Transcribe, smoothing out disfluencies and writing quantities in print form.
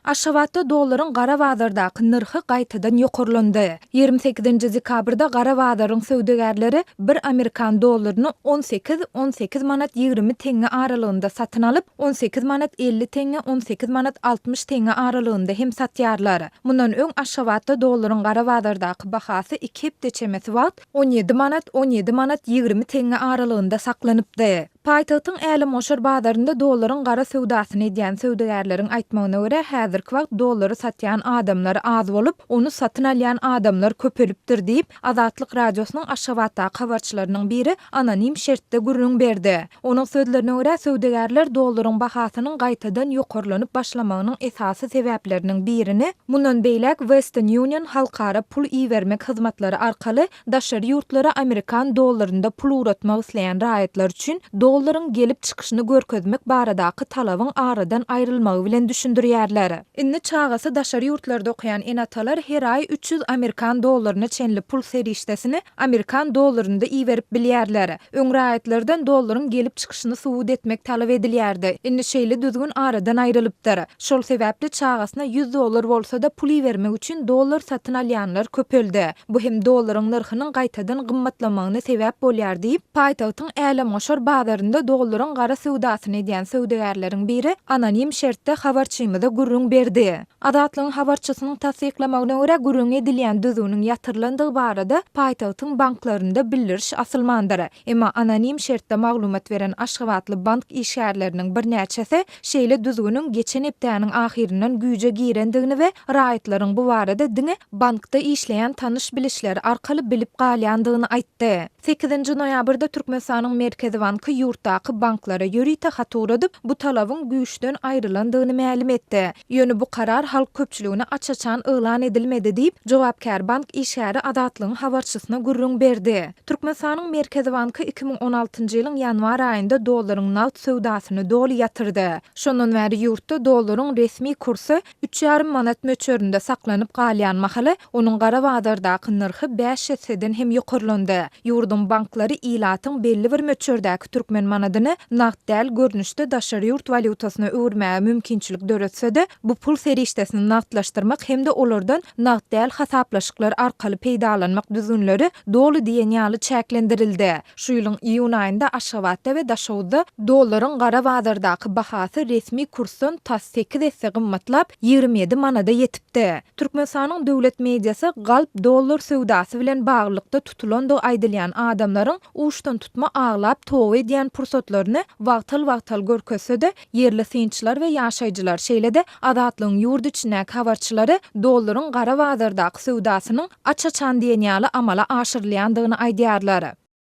Aşgabatda dollaryň gara bazardaky nyrhy gaýtadan ýokarlandy. 28-nji dekabrda gara bazaryň söwdagärleri bir amerikan dollaryny 18, 18 manat 20 teňňe aralygynda satyn alyp, 18 manat 50 teňňe, 18 manat 60 teňňe aralygynda hem satýarlar. Mundan öň Aşgabatda dollaryň gara bazardaky bahasy iki hepde çemesi wagt 17 manat, 17 manat 20 teňňe aralygynda saklanypdy. Paýtagtyň Älemgoşar bazarynda dollaryň gara söwdasyny edýän söwdagärleriň aýtmagyna görä, häzirki wagt dollary satýan adamlar az bolup, ony satyn alýan adamlar köpelipdir diýip, Azatlyk Radiosynyň Aşgabatdaky habarçylarynyň biri anonim şertde gürrüň berdi. Onuň sözlerine görä, söwdagärler dollaryň bahasynyň gaýtadan ýokarlanyp başlamagynyň esasy sebäpleriniň birini mundan beýläk Western Union halkara pul ibermek hyzmatlary arkaly daşary ýurtlara amerikan dollarynda pul ugratmak isleýän raýatlar üçin dollaryň gelip çykyşyny görkezmek baradaky talabyň aradan aýrylmagy bilen düşündirýärler. Indi çagasy daşary ýurtlarda okaýan ene-atalar her aý 300 amerikan dollaryna çenli pul serişdesini amerikan dollarynda iberip bilýärler. Öň raýatlardan dollaryň gelip çykyşyny subut etmek talap edilýärdi. Indi şeýle düzgün aradan aýrylypdyr. Şol sebäpli çagasyna 100 dollar bolsa-da pul ibermek üçin dollar satyn alýanlar köpeldi. Bu hem dollaryň nyrhynyň gaýtadan gymmatlamagyna sebäp bolýar diýip, paýtagtyň Älemgoşar bazarynda dollaryň gara söwdasyny edýän söwdagärleriň biri anonim şertde habarçymyza gürrüň berdi. Azatlygyň habarçysynyň tassyklamagyna görä, gürrüňi edilýän düzgüniň ýatyrylandygy barada paýtagtyň banklarynda bildiriş asylmandyr. Emma anonim şertde maglumat beren aşgabatly bank işgärleriniň birnäçesi şeýle düzgüniň geçen hepdäniň ahyryndan güýje girendigini we raýatlaryň bu barada diňe bankda işleýän tanyş-bilişleri arkaly bilip galýandygyny aýtdy. Sekizinji noýabrda Türkmenistanyň Merkezi banky ýurtdaky banklara ýörite hat ugradyp, bu talabyň güýçden aýrylandygyny mälim etdi. Ýöne bu karar halk köpçüligine aç-açan yglan edilmedi diýip, jogapkär bank işgäri Azatlygyň habarçysyna gürrüň berdi. Türkmenistanyň Merkezi banky 2016-njy ýylyň ýanwar aýynda dollaryň nagt söwdasyny doly ýatyrdy. Şondan bäri ýurtda dollaryň resmi kursy üç ýarym manat möçberinde saklanyp galýan mahaly, onuň gara bazardaky nyrhy bäş esseden hem ýokarlandy. Ýurduň banklary ilatyň belli bir möçberdäki türkmen manadyny nagt däl görnüşde daşary ýurt walýutasyna öwürmäge mümkinçilik döretse-de, bu pul serişdesini nagtlaşdyrmak hem-de olardan nagt däl hasaplaşyklar arkaly peýdalanmak düzgünleri doly diýen ýaly çäklendirildi. Şu ýylyň iýun aýynda Aşgabatda we Daşoguzda dollaryň gara bazardaky bahasy resmi kursdan tas sekiz esse gymmatlap, 27 manada ýetipdi. Türkmenistanyň döwlet mediasy galp dollar söwdasy bilen baglylykda tutulandygy aýdylýan adamlaryň uçdantutma aglap toba edýän pursatlaryny wagtal-wagtal görkezse-de, ýerli synçylar we ýaşaýjylar, şeýle-de Azatlygyň ýurt içindäki habarçylary dollaryň gara bazardaky söwdasynyň aç-açan diýen ýaly amala aşyrylýandygyny aýdýarlar.